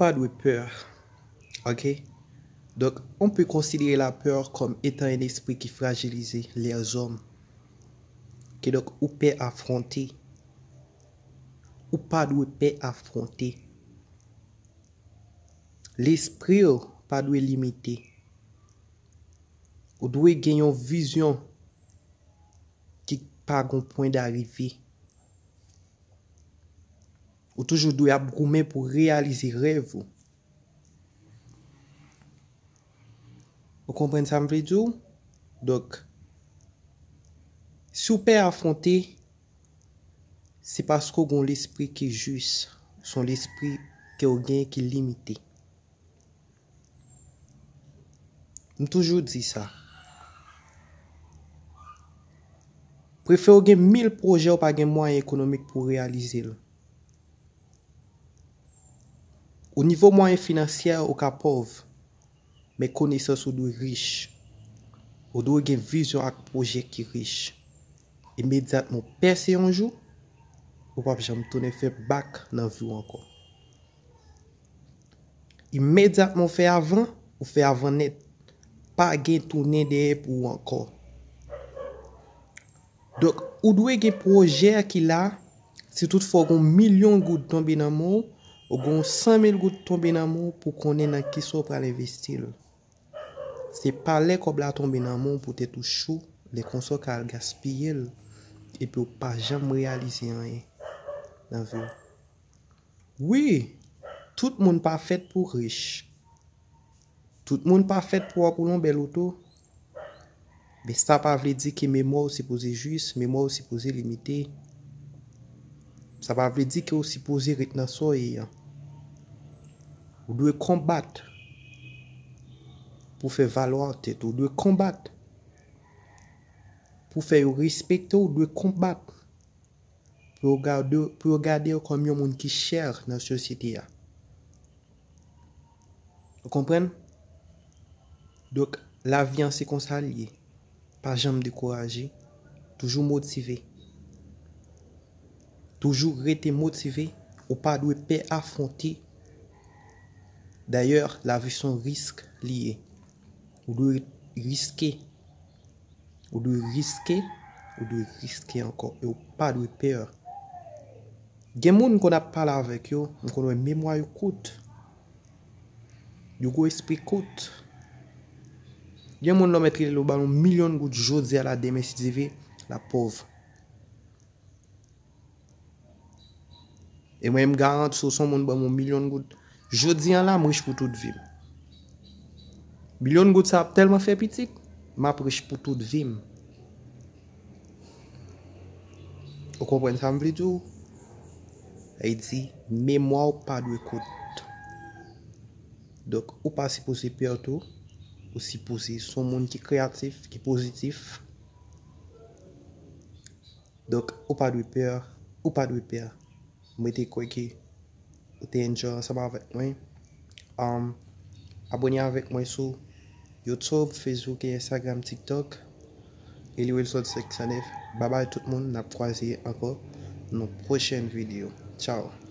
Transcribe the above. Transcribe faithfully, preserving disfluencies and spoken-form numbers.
pa dwe pè. Ok? Donk, on peut considérer la peur comme étant un esprit qui fragilise les hommes. Kidonk, ou pè afwonte. Ou pa dwe pè afwonte. Lespri w pa dwe limite. Ou dwe gen yon vizyon ki pa gon pwen darive. Ou toujou dwe ap goumen pou reyalize rèv ou. Ou konprann sa m vle di w? Donk, si w pè afwonte, se paske w gen yon lespri ki jis, se yon lespri ke w gen ki limite. M toujou di sa. Prefere w gen mil pwojè, w pa gen mwayen ekonomik pou w reyalize l. O nivo mwayen finansyè, ou ka pòv, men konesans ou dwe rich. Ou dwe gen vizyon ak pwojè ki rich. Imedyatman w pèse yon jou, ou p ap janm tounen fè bak nan vi w ankò. Imedyatman w fè avan, ou fè avan nèt. Pa gen tounen dèyè pou ou ankò. Donk, ou dwe gen pwojè ki la, si toutfwa w gen yon milyon goud tonbe nan men w, ou gen yon san mil goud tonbe nan men w pou konnen nan kisa w pral envesti l. Se pa lè kòb la tonbe nan men w poutèt ou cho, lè konsa w ka al gaspiye l, epi w pa janm reyalize anyen nan vi w. Wi, tout moun pa fèt pou rich. Tout moun pa fèt pou ap woule yon bèl oto. Men sa pa vle di ke memwa w sipoze jis, memwa w sipoze limite. Sa pa vle di ke w sipoze ret nan sa w ye an. Ou dwe konbat pou fè valwa tèt ou. Ou dwe konbat pou fè yo respekte w. Ou dwe konbat pou yo gade, pou yo gade w kòm yon moun ki chè nan sosyete a. Ou konprann? Donk, lavi an se konsa l ye. Pa janm dekouraje. Toujou motive. Toujou rete motive. Ou pa dwe pè afwonte. Dayè, lavi se yon risk li ye. Ou dwe riske. Ou dwe riske, ou dwe riske ankò, e ou pa dwe pè. Gen moun m konn ap pale avèk yo, m konn wè memwa yo kout. Yo gon espri kout. Gen moun lè w mèt rele l, ou ba l yon milyon goud jodi a la, demen si Dye vle, l ap pòv. E mwen, m garanti w, si yon moun ban m yon milyon goud jodi a la, m rich pou tout vi m. Milyon goud sa ap tèlman fè pitit, m ap rich pou tout vi m. Ou konprann sa m vle di w? Sa vle di, memwa w pa dwe kout. Donk, ou pa sipoze pè tou, ou sipoze se yon moun ki kreyatif, ki pozitif. Donk, ou pa dwe pè, ou pa dwe pè. Mwen te kwè ke ou te enjoy ansanm avèk mwen. Um, abòne avèk mwen sou YouTube, Facebook e Instagram, TikTok. Eli Wilson senk san nèf. Babay tout moun, n ap kwaze ankò nan pwochèn videyo. Tchao.